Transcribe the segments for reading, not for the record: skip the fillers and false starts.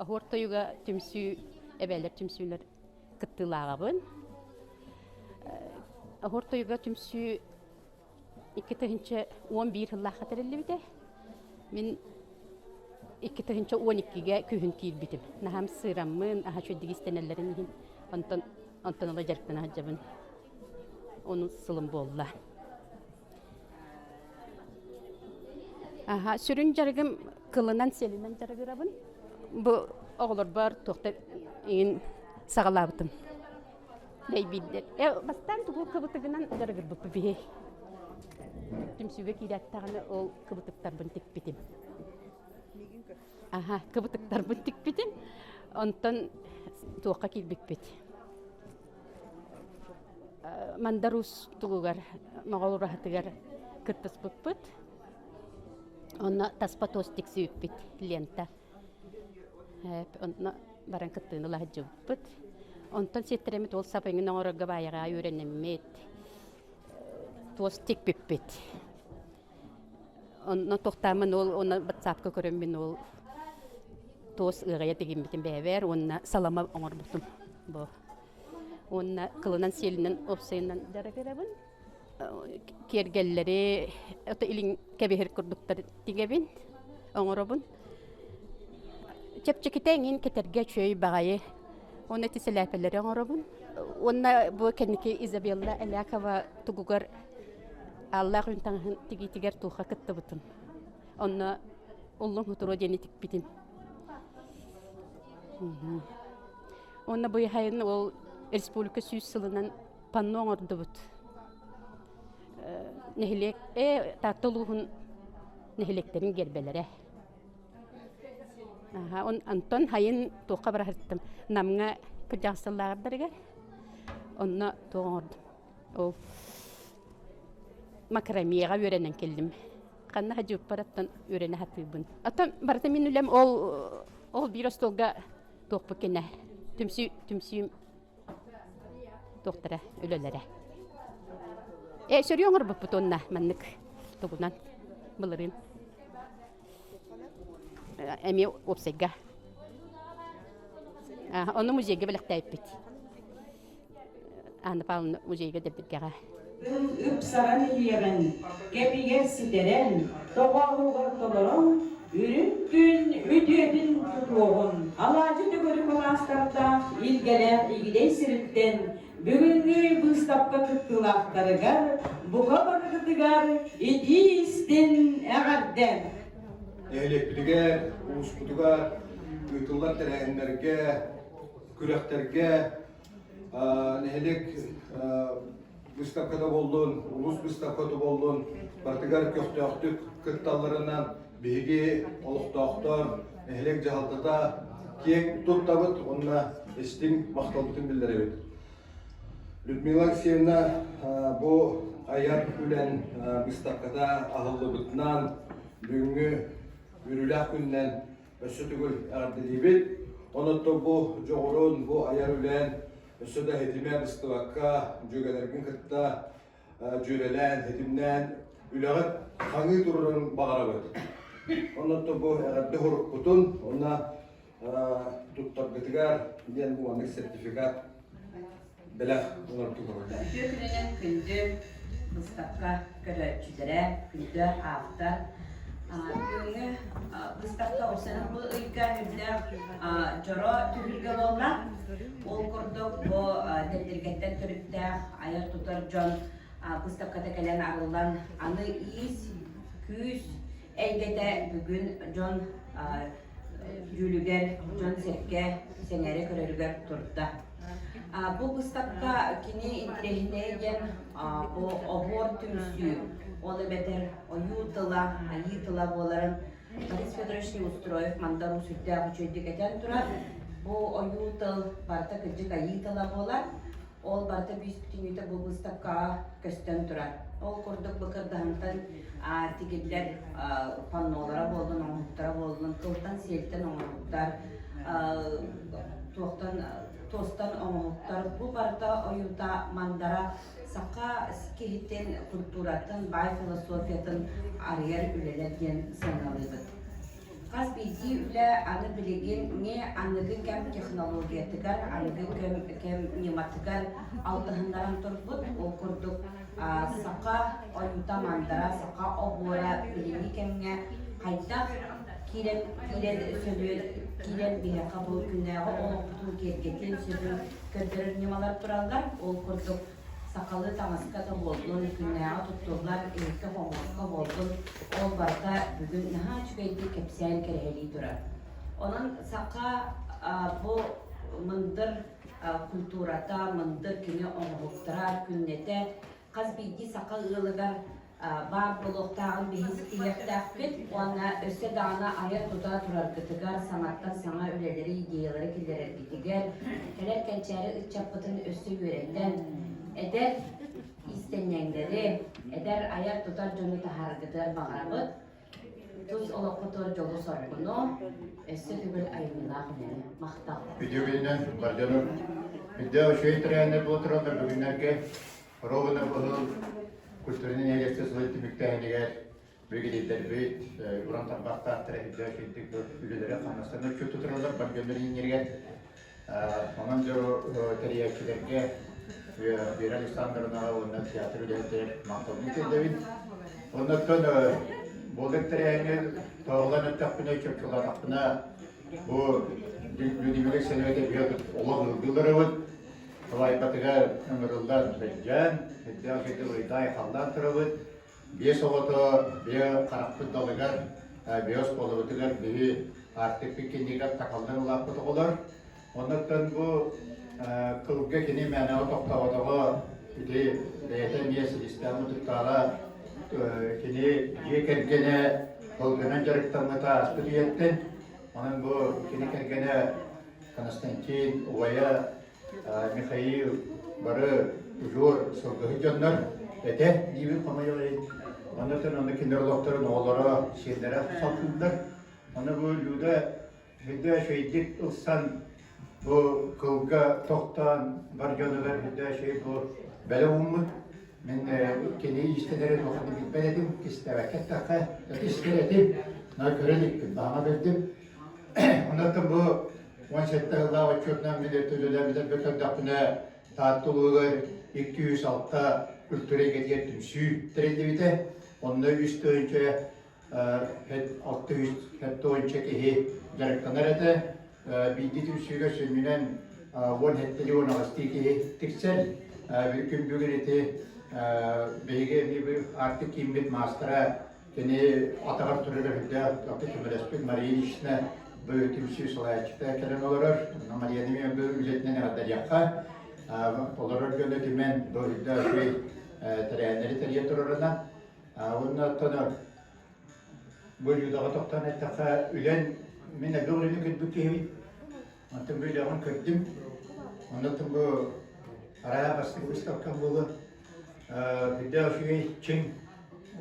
Оһуор тойуга түмсүү, эбээлэр түмсүүлэр кыттыылааҕабын. Оһуор тойуга түмсүү 2011 сыллаахха тэриллибитэ. Мин 2012-гэ күһүн киирбитим. Наһаам сыыраммын, аһа үчүгэйдик истэнэллэрин иһин онтон онтон ыла дьарыктана сылдьабын. Ону сылым буолла. Аха, сүрүн дьарыгым кылынан сиэлинэн дьарыгырабын. Бу оҕолорбор туохта иҥин саҕалаабытым. Дэйбиирдэр. Э, бастаан тугу кыбытыгынан дьарыгырбыппыт биһи. Түмсүүгэ киирэттэҕинэ ол кыбытыктарбын тикпитим. Аха, кыбытыктарбын тикпитим. Онтон туохха киирбиппит. Мандар Уус тугугар, Моҕол ураһатыгар кыттыспыппыт. Онно таспа туос тиксибиппит лента. Онно баран кыттыыны ыла сылдьыбыппыт. Онтон сиэттэриммит ол сап эҥин оҥорорго баайаҕа үөрэнэммит, туос тикпиппит. Онно тохтооммун ол уонна батсаапка көрөммүн ол туос ыаҕайа тигиммитин бэйэбэр уонна салама оҥорбутум бу. Уонна кылынан сиэлинэн уопсайынан дьарыгырабын. Киэргэллэри ото илин кэбиһэр курдуктар тигэбин, оҥоробун. Чэпчэкитэ эҥин кэтэргэ үчүгэй баҕайы. Уонна ити сэлээпэлэри оҥоробун. Уонна бу кэнники Изабелла Элякова тугугар Ааллаах үүн таҥаһын тигиитигэр туохха кыттыбытым. Онно Уллуҥ Хутуруо диэни тикпитим. Уонна бу сайын ол республика сүүс сылынан панно оҥордубут. Нэһилиэк, э, Таатта улууһун нэһилиэктэрин гербэлэрэ. Аха, он Антон хайын туохха бара сырыттым. Намҥа кырдьаҕас сыллааҕардарыгар. Онно туох оҥордум. Ол макрамеҕа үөрэнэн кэллим. Ханна хадьыыппар оттон үөрэнэ сатыыбын. Оттон барыта мин үлэм ол ол биир остуолга туохпут кэннэ түмсүү түмсүүм туохтара үлэлэрэ. Э сөрүө оҥорбуппут уонна маннык тугунан былырыын эмиэ уопсайга. Ону музейга бэлэхтээбиппит. Анна Павловна музейга дэбдиргэҕэ. Ыпсаран иһиэҕин, кэмигэр ситэрэн, тоҕооһугар толорон, үрүҥ күн үтүөтүн тутуоҕун, алаадьы төгүрүк алаастардаах илгэлээх игидэй сириттэн бүгүҥҥү быыстапка кыттыылаахтарыгар бука барыгытыгар итии-истиҥ эҕэрдэ! Нэһилиэкпитигэр, улууспутугар ыытыллар тэрээһиннэргэ, күрэхтэргэ нэһилиэк быыстапката буоллун, улуус быыстапката буоллун, барытыгар көхтөөхтүк кытталларынан биһиги олохтоохтор, нэһилиэк дьаһалтата киэҥ туттабыт уонна истиҥ махталбытын биллэрэбит. Людмила Алексеевна бу айар үлэн быыстапката аһыллыбытынан бүгүҥҥү үөрүүлээх күнүнэн өссө төгүл эҕэрдэлиибит. Онон бу дьоҕурун, бу айар үлээн өссө да ситимэ быстыбакка, дьүөгэлэргин кытта дьүөрэлээн, ситимнээн үлэҕит хаҥыы турарын баҕарабыт. Онон бу эҕэрдэ сурукпутун уонна туттаргытыгар диэн бу маннык сертификат бэлэх оҥордугар. Үтүө күнүнэн күндү быыстапка көрөөччүлэрэ, күндү автор. Бүгүҥҥү быыстапка осенин бу ыйга үрдээх дьоро түһүлгэ буолла. Ол курдук бу Дэбдиргэттэн төрүттээх айар-тутар дьон быыстапката кэлэн арыллан аны иис, күүс эйгэтэ бүгүн дьон дьүүлүгэр, дьон-сэргэ сэҥээрэ көрөрүгэр турда. Бу быыстапка кини интэриэһинэй диэн бу оһуор түмсүү, ол эбэтэр ойуу тыла, айыы тыла буоларын Борис Федорович Неустроев Мандар Уус сүрдээх үчүгэйдик этэн турар. Бу ойуу тыл барыта кырдьык айыы тыла буолар. Ол барыта бүүс-бүтүннүүтэ бу быыстапкаҕа көстөн турар. Ол курдук бу кырдаһынтан тигиллэр паннолара буоллун, оҥоһуктара буоллун, кылтан-сиэлтэн оҥоһуктар, туохтан туостан оҥоһуктар. Бу барыта ойуута мандара саха киһитин культуратын, баай философиятын арыйар үлэлэр диэн сыаналыыбыт. Хас биирдии үлэ аны билигин не аныгы кэм технологиятыгар, аныгы кэм ньыматыгар алтыһыннаран турбут. Ол курдук саха ойуута мандара, саха оһуора билиҥҥи кэмҥэ хайдах киирэн киирэн сөлүөн киирэн биһиэхэ бу күннээҕи олохпутун киэргэтиэн сөбүн көрдөрөр ньымалар тураллар. Ол курдук сахалыы таҥаска да буоллун, күннээҕи туттуллар иһиккэ-хомуоска буоллун, ол барыта бүгүн наһаа үчүгэйдик кэпсээн кэрэһэлии турар. Онон саха бу мындыр культурата, мындыр кини оҥоһуктара күннэтэ хас биирдии саха ыалыгар баар буолуохтааҕын биһи ситиһиэхтээхпит уонна өссө даҕаны айа-тута тураргытыгар, саҥаттан саҥа үлэлэри, идеялары киллэрэргитигэр, кэлэр кэнчээри ыччаппытын өссө үөрэтэн, эдэр иистэнньэҥнэри, эдэр айар-тутар дьону таһаараргытыгар баҕарабыт. Тус олоххутугар дьолу-соргуну, өссө төгүл айымньылаах үлэни. Махтал! Үтүө күнүнэн бар дьонум! Үрдээх үчүгэй тэрээһиннэр буола тураллар бүгүннэргэ. Ровно быһыл культурнай нэһилиэкчэ сылын түмүктээһинигэр биһиги уран тарбахтаахтара үрдээх үчүгэйдик үлэлэри хамнастарын отчутту тураллар бар дьоннор иҥнэригэр. Онон дьо тэрийээччилэргэ Вера Александровнаҕа уонна театр үлэһиттэрэ махталбын тиэрдэбин. Оннуттан буолар тэрээһиҥҥэ тоҕолоон эттэхпинэ, чопчулаатахпына, бу Людмила Алексеевна олох ылгыларыбыт. Салайбатыгар ыҥырыллан сылдьан, үрдээх сиргэ ыйдаай халлаан турабыт. Биэс оҕото биэ харахпыт далыгар, биэ оскуолабытыгар биһи Арктикпыт кинигэр такаллан улааппыт оҕолор. Оннуттан бу кылга кини мээнэҕэ тохтооботоҕо ити бэйэтэ эмиэ силистээх мутуктааҕа кини дьиэ кэргэнэ кылгынан дьарыктаммыта ааспыт үйэттэн. Онон бу кини кэргэнэ Константин убайа Михаил бары удьуор сылгыһыт дьоннор этэ диибин хомойуох иһин. Оннуттан онно кинилэр олохторун оҕолоро, сиэннэрэ салгыыллар. Аны бу Люда үрдэ үчүгэйдик ылсан бу кылга тохтоон бар дьонугар үрдэ үчүгэй бу бэлэ ууммут. Мин кини иистэнэрин улаханнык билбэт этим, кистээбэккэ эттэххэ, истэр этим, но көрө иликпин, баҕа бэрдим. Оннуттан бу 17 сыллаах отчуотунан мин үлэлээбитэрбэр көрдөхпүнэ, Таатта улууһугар 206 культура эйгэтигэр түмсүү тэриллибитэ. Онно 3 670 киһи дьарыктанар этэ. Биирдии түмсүүгэ сүнньүнэн 17-18 киһи тиксэр. Күн бүгүн ити биһиги эмиэ Арктик кииммит маастара Кини атаҕар турар үрдээх аты көмөлөспүт Мария Ильична бу түмсүү салайааччыта кэлэн олорор. Марияны эмиэ бу үлэтинэн эҕэрдэлиэххэ. Олорор дьону түмэн бу үрдээх үчүгэй тэрээһиннэри тэрийэ турарынан. Уонна оттон бу Людаҕа тохтоон эттэххэ, үлэн мин элбэх үлэни көрбүт киһибин. Онтон бу үлэҕин көрдүм. Оннуттан бу араа бастакы выставкам буолуо. Үрдээх үчүгэй чиҥ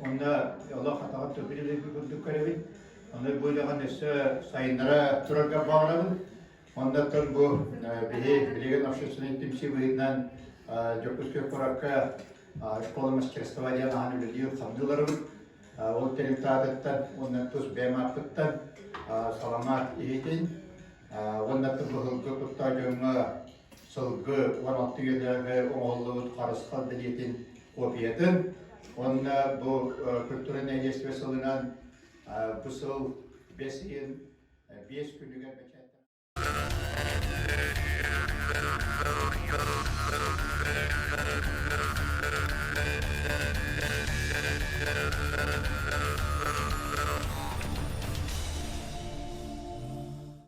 уонна олох атаҕар турбут илиги курдук көрөбүн. Ону бу үлэҕин өссө сайыннара турарга баҕарабын. Оннуттан бу биһи билигин общественнай түмсүү быһыытынан Дьокуускай куоракка школа мастерства диэн ахан үлэлиир хамныыларыбыт. Ол тэрилтэ аатыттан уонна тус бэйэм ааппыттан саламаат иһитин уонна быһылгы куттаа дьоҥҥо сылгы 16 үйэлээҕи оҥоһуллубут харысхал бэлиэтин копиятын уонна бу культура нэһилиэстибэ сылынан бу сыл бэс ыйын биэс күнүгэр бэчээттэн